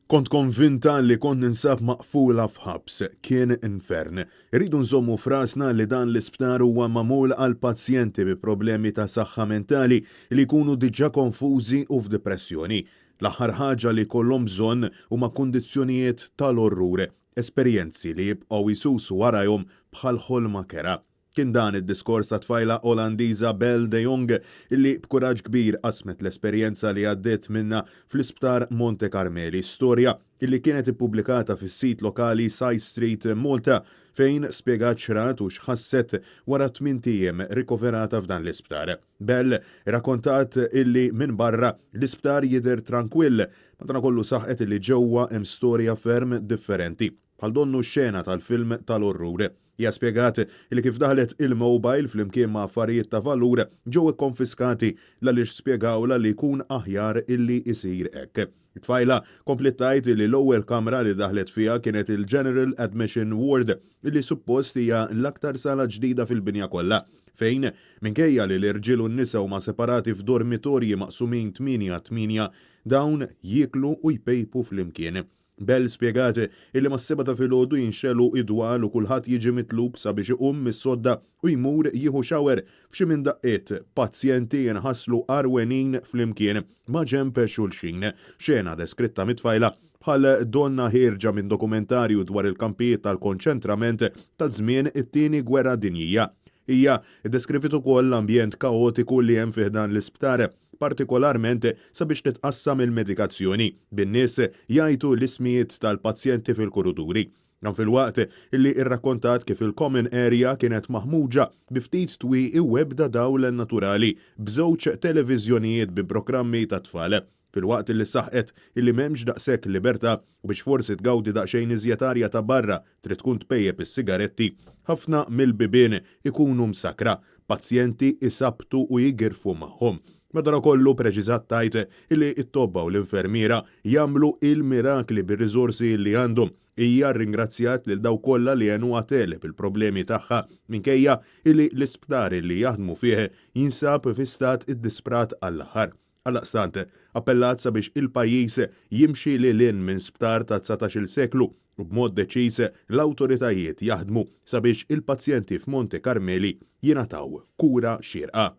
Kont konvinta li kont ninsab maqfula f'ħabs. Kien infern. Irridu nżommu f'rasna li dan l-isptar huwa magħmul għal pazjenti bi problemi ta' saħħa mentali li jkunu diġà konfużi u f'dipressjoni. L-aħħar ħaġa li jkollhom bżonn huma kundizzjonijiet tal-orrur, esperjenzi li jibqgħu jsusu warajhom bħal ħolma kerha. Kien dan id-diskors tat-tfajla Olandiża Belle de Jong illi b'kuraġġ kbir qasmet l-esperjenza li għaddiet minnha fl-Isptar Monte Carmeli, storja illi kienet ippubblikata fis-sit lokali Side Street Malta fejn spjegat x'rat u x'ħasset wara tmint ijiem rikoverata f'dan l-isptar. Belle irrakkontat illi minn barra l-isptar jidher trankwill, madankollu saħqet illi ġewwa hemm storja ferm differenti. Bħal donnu xena tal-film tal-orrur. Hija spjegat li kif daħlet il-mobile flimkien ma' affarijiet ta' valur ġew ikkonfiskati l-għaliex spjegawlha li jkun aħjar illi jsir hekk. It-tfajla kompliet tgħid li l-ewwel kamra li daħlet fiha kienet il-General Admission Ward illi suppost hija l-aktar sala ġdida fil-binja kollha fejn minkejja li l-irġiel u n-nisa huma separati f'dormitorji maqsumin tmienja tmienja, dawn jieklu u jpejpu flimkien. Bell spjegat illi mas-sebgħa ta' filgħodu jinxegħlu id-dwal u kulħadd jiġi mitlub sabiex iqum mis-sodda u jmur jieħu shower. F'xi minn daqqiet, pazjenti jinħaslu għarwenin flimkien maġenb xulxin. Xena deskritta mit-tfajla bħal donnha ħierġa minn dokumentarju dwar il-kampijiet tal-konċentrament ta' żmien it-Tieni Gwerra Dinjija. Hija ddeskriviet ukoll l-ambjent kaotiku li hemm fi ħdan l-isptar. partikolarment sabiex titqassam il-medikazzjoni, bin-nies jgħajtu l-ismijiet tal-pazjenti fil-kuruduri. Dan filwaqt li rrakkontat kif il-common area kienet maħmuġa bi ftit twieqi u ebda dawl naturali, b'żewġ televiżjonijiet bi programmi tat-tfal. Filwaqt li saħqet illi m'hemmx daqshekk libertà u biex forsi tgawdi daqsxejn iżjed arja ta' barra trid tkun tpejjep is-sigaretti, ħafna mill-bibien ikunu msakkra, pazjenti isabbtu u jigirfu magħhom. Madanakollu preċiżat tgħid illi t-tobba u l-infermiera jagħmlu il-mirakli bir-riżorsi li għandhom. Hija rringrazzjat lil dawk kollha li għenuha tegħleb il-problemi tagħha minkejja illi l-isptar illi jaħdmu fih jinsab fi stat iddisprat għall-aħħar. Għaldaqstant, appellat sabiex il-pajjiż jimxi lil hinn minn sptar tad-dsatax-il seklu u b'mod deċiż l-awtoritajiet jaħdmu sabiex il-pazjenti f'Monte Carmeli jingħataw kura xierqa.